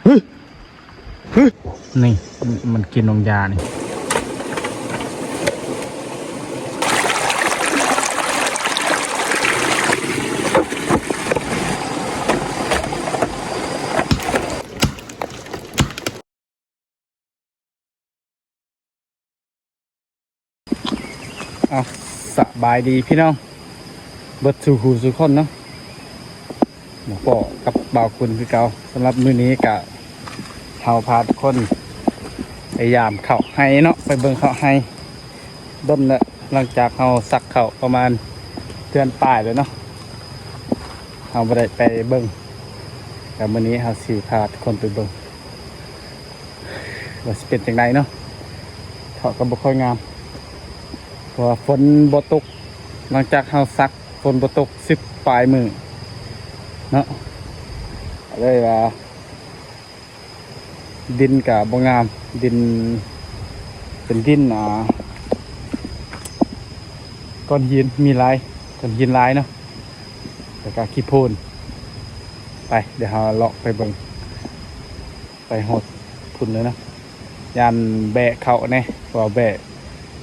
ນີ້ ມັນກິນນ້ຳຢານີ້. ເອົາ ສະບາຍດີພີ່ນ້ອງເບິດສູ່ຫູສູ່ຄົນເນາະ, ມາພໍ້ກັບບ່າວຄຸນຄືເກົ່າ. ສຳລັບມື້ນີ້ກະ ເຮົາພາທຸກຄົນໄປຢາມເຂົ້າໄຮ່ເນາະ, ໄປເບິ່ງເຂົ້າໄຮ່. ດົນແລ້ວ ຫຼັງຈາກເຮົາສັກເຂົ້າປະມານເດືອນປາຍແລ້ວເນາະ, ເຮົາບໍ່ໄດ້ໄປເບິ່ງ. ແລ້ວມື້ນີ້ເຮົາຊິພາທຸກຄົນໄປເບິ່ງວ່າຊິເປັນຈັ່ງໃດເນາະ. ເຂົ້າກໍບໍ່ຄ່ອຍງາມ ເພາະວ່າຝົນບໍ່ຕົກ, ຫຼັງຈາກເຮົາສັກ ຝົນບໍ່ຕົກສິບປາຍມື້ເນາະ, ກໍເລີຍວ່າ ດິນກະບໍ່ງາມ, ດິນເປັນດິນ ອ່າ ກ້ອນຫີນມີຫຼາຍ, ກ້ອນຫີນຫຼາຍເນາະ, ແລ້ວກະຂີ້ໂພນ. ໄປ ດຽວເຮົາເລາະໄປເບິ່ງ ໄປຮອດພຸ້ນເລີຍເນາະ. ຢ້ານແບະເຂົ້າແດ່ ເພາະວ່າແບະ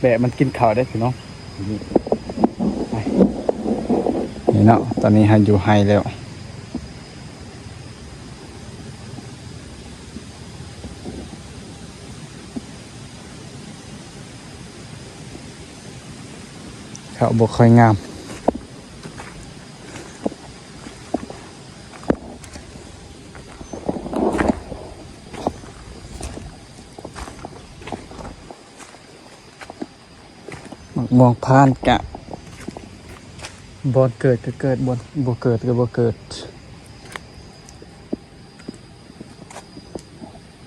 ແບະມັນກິນເຂົ້າເດ້ພີ່ນ້ອງ. ນີ້ ໄປ ນີ້ເນາະ, ຕອນນີ້ເຮົາຢູ່ໄຮ່ແລ້ວ. ເຂົ້າບໍ່ຄ່ອຍງາມ. ໝາກມ່ວງພານກະ ບ່ອນເກີດກໍເກີດ, ບ່ອນບໍ່ເກີດກໍບໍ່ເກີດ,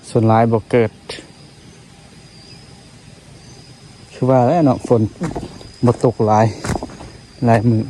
ສ່ວນຫຼາຍບໍ່ເກີດ. ຄືວ່າແຫຼະເນາະ, ຝົນບໍ່ຕົກຫຼາຍ ຫຼາຍມື້.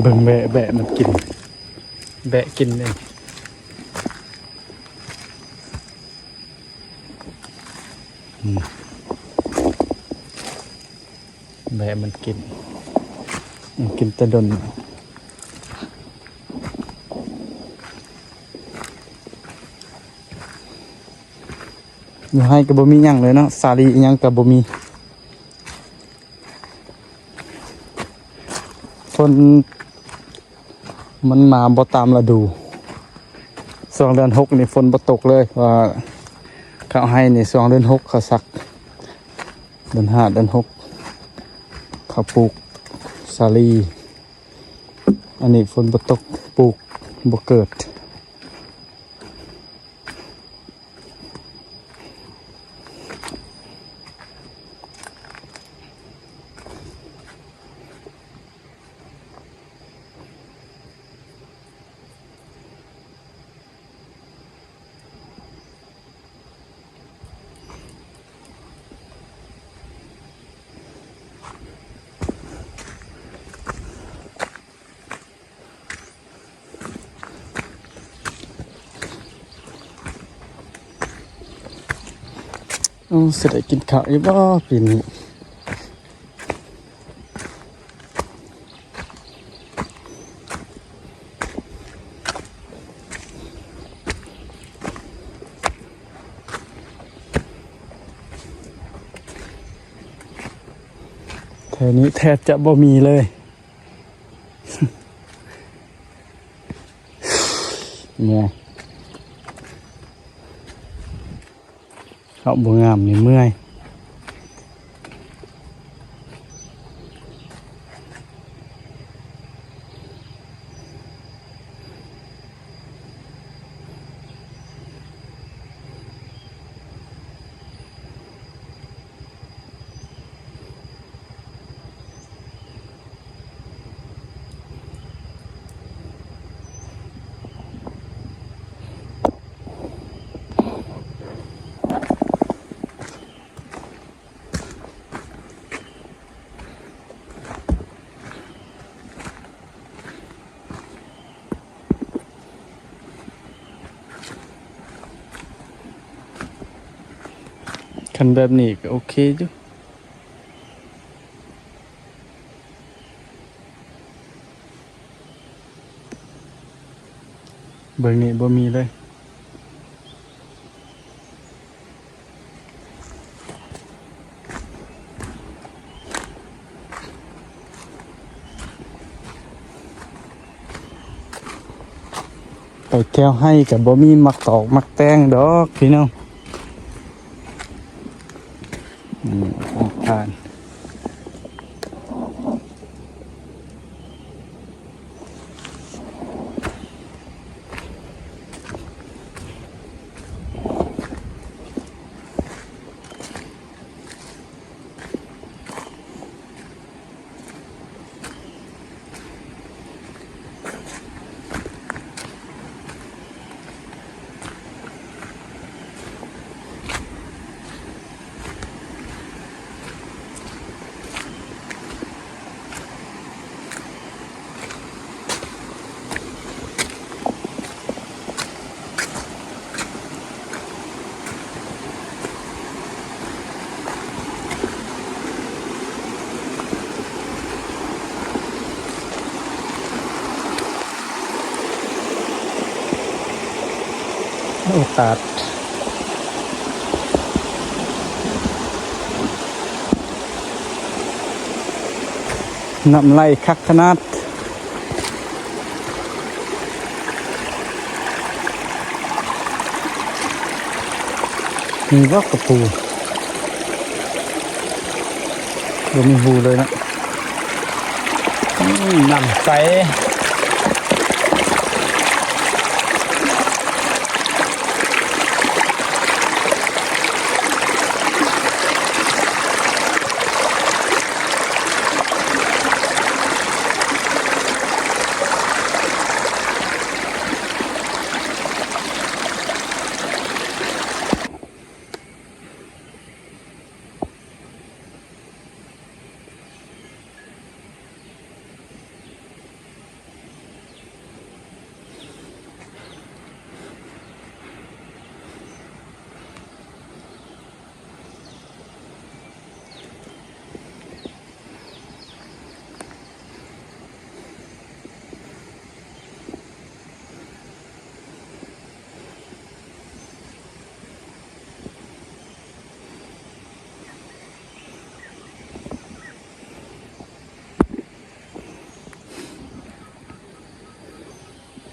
ເບິ່ງແບະ ແບະມັນກິນ ແບະກິນເອງ. ອືມ ແບະມັນກິນ ມັນກິນແຕ່ດົນ. ຢູ່ໄຮ່ກໍບໍ່ມີຫຍັງເລີຍເນາະ, ສາລີອີ່ຫຍັງກໍບໍ່ມີ. ຝົນມັນມາບໍ່ຕາມລະດູ. ຊ່ວງເດືອນຫົກນີ້ຝົນບໍ່ຕົກເລີຍ, ວ່າເຂົ້າໄຮ່ນີ້ຊ່ວງເດືອນຫົກເຂົາສັກ, ເດືອນຫ້າ ເດືອນຫົກເຂົາປູກສາລີ. ອັນນີ້ຝົນບໍ່ຕົກ ປູກບໍ່ເກີດ. ໂອ້ ຊິໄດ້ກິນເຂົ້າຢູ່ບໍ່ປີນີ້? ແຖວນີ້ແທບຈະບໍ່ມີເລີຍ. ເມື່ອຍ ເຂົ້າບໍ່ງາມນີ້ເມື່ອຍ. ຄັນແບບນີ້ກໍໂອເຄຢູ່. ເບິ່ງນີ້ບໍ່ມີເລີຍ. ໄປແຖວໄຮ່ກໍບໍ່ມີໝາກຕອກໝາກແຕງດອກພີ່ນ້ອງ. ອືມ ອອກຜ່ານ. ໂອ້ ຕາດ ນ້ຳໄຫຼຄັກຂະໜາດ. ມີບໍ່ກະປູ? ບໍ່ມີຮູເລີຍນະ. ອືມ ນ້ຳໃສ.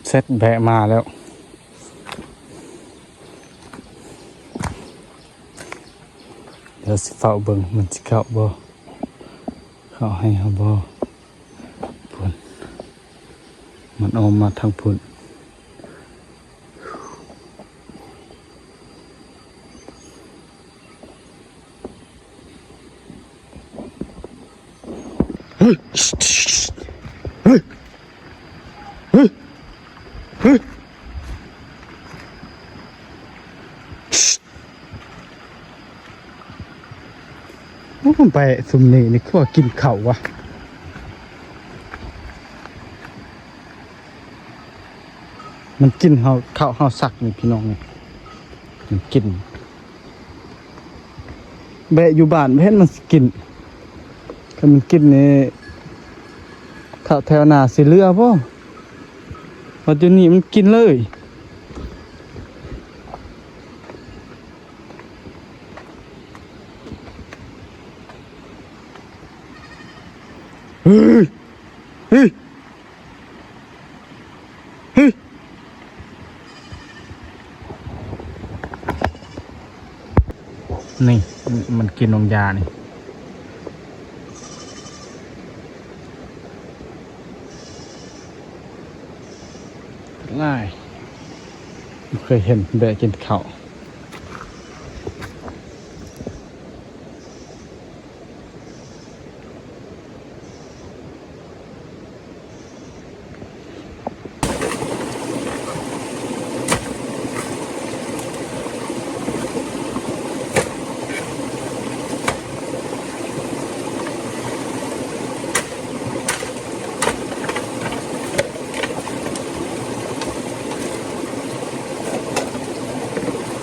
ເສັດແບະມາແລ້ວ. ດຽວຊິເຝົ້າເບິ່ງມັນຊິເຂົ້າບໍ່ ເຂົ້າໃຫ້ເຮົາບໍ່. ພຸ້ນ ມັນອອກມາທາງພຸ້ນ. ໂອ້ ແບະຊຸມນີ້ນີ້ຄືວ່າກິນເຂົ້າວະ. ມັນກິນເຮົາ ເຂົ້າເຮົາສັກນີ້ພີ່ນ້ອງນີ້ ມັນກິນ. ແບະຢູ່ບ້ານບໍ່ເຫັນມັນຊິກິນ. ຄັນມັນກິນນີ້ ຖ້າແຖວໜ້າຊິເຫຼືອບໍ່? ບັດຢູ່ນີ້ມັນກິນເລີຍ. ເຮີ້ຍ ເຮີ້ຍ ເຮີ້ຍ ນີ້ ມັນກິນນ້ຳຢານີ້ ຫຼາຍ ບໍ່ເຄີຍເຫັນແບະກິນເຂົ້າ. ໂ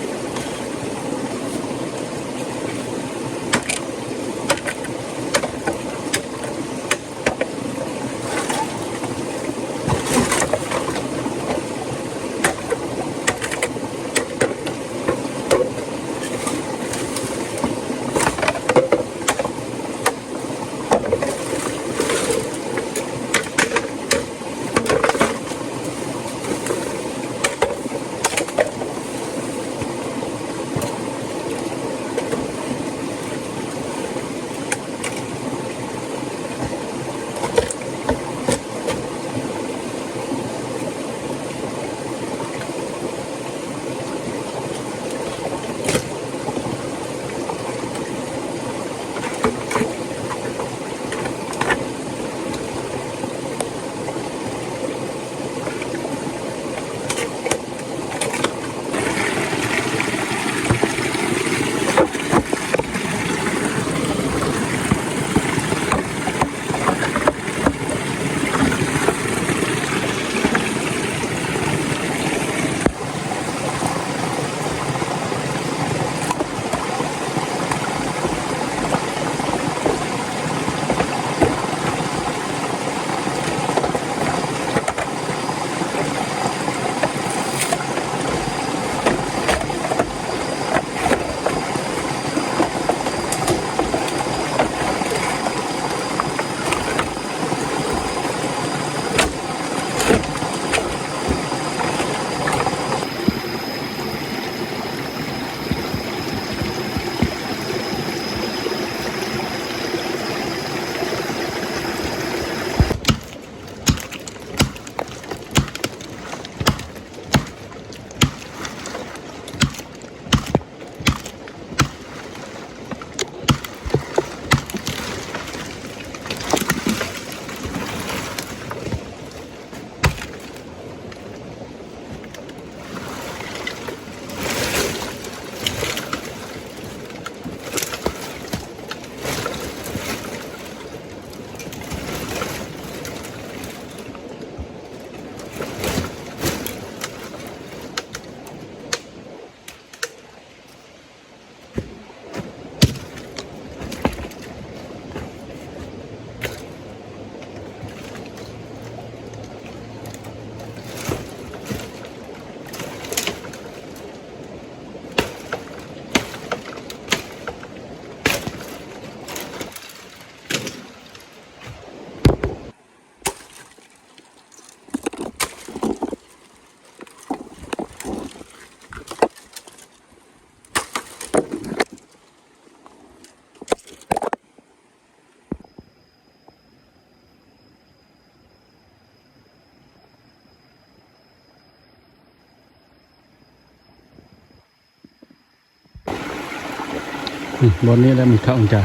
ອືມ ບ່ອນນີ້ແຫຼະມັນເຂົ້າຈ້າ.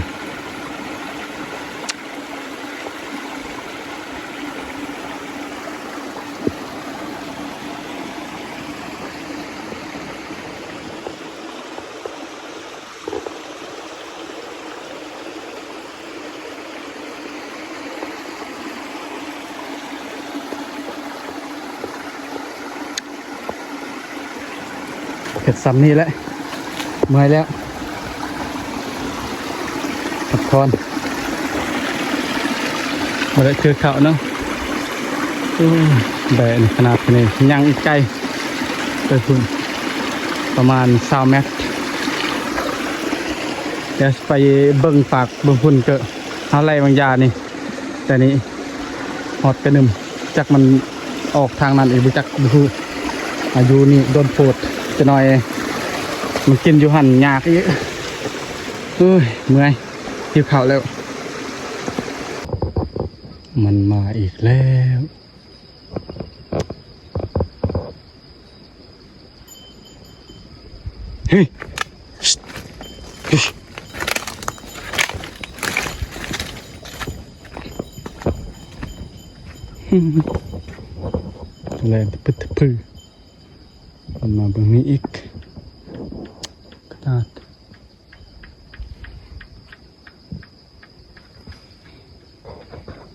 ເຮັດຊ່ຳນີ້ແຫຼະ ເມື່ອຍແລ້ວ ພັກຜ່ອນ ບໍ່ໄດ້ຖືເຂົ້າເນາະ. ໂອ້ຍ ໄດ້ອັນຂະໜາດນີ້ ຍັງອີກໄກໄປພຸ້ນ ປະມານຊາວແມັດ. ດຽວຊິໄປເບິ່ງປາກເບິ່ງພຸ້ນເກີ ເຮົາໄລ່ບາງຢ່ານີ້ ແຕ່ນີ້ຮອດແຕ່ໜຶ່ມ ຈັກມັນອອກທາງນັ້ນອີກບໍ່ຈັກ ບໍ່ຮູ້. ອາ ຢູ່ນີ້ດົນໂພດ ຈະໜ້ອຍມັນກິນຢູ່ຫັ້ນຍາກອີກ. ໂອ້ຍ ເມື່ອຍ ຫິວເຂົ້າແລ້ວ. ມັນມາອີກແລ້ວ. ເຮີ້ຍ ແລ່ນຕະປຶດຕະປື ມັນມາເບິ່ງນີ້ອີກ ຂະໜາດ.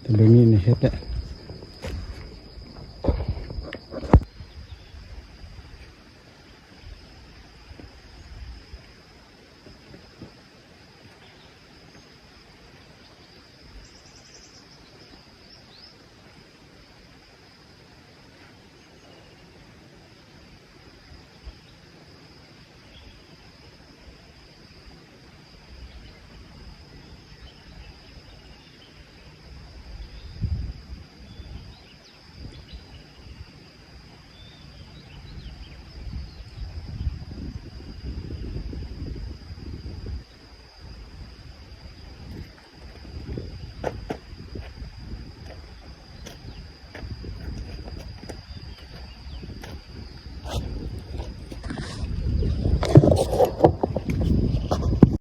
ແຕ່ເບິ່ງນີ້ນີ້ເຮັດແຫຼະ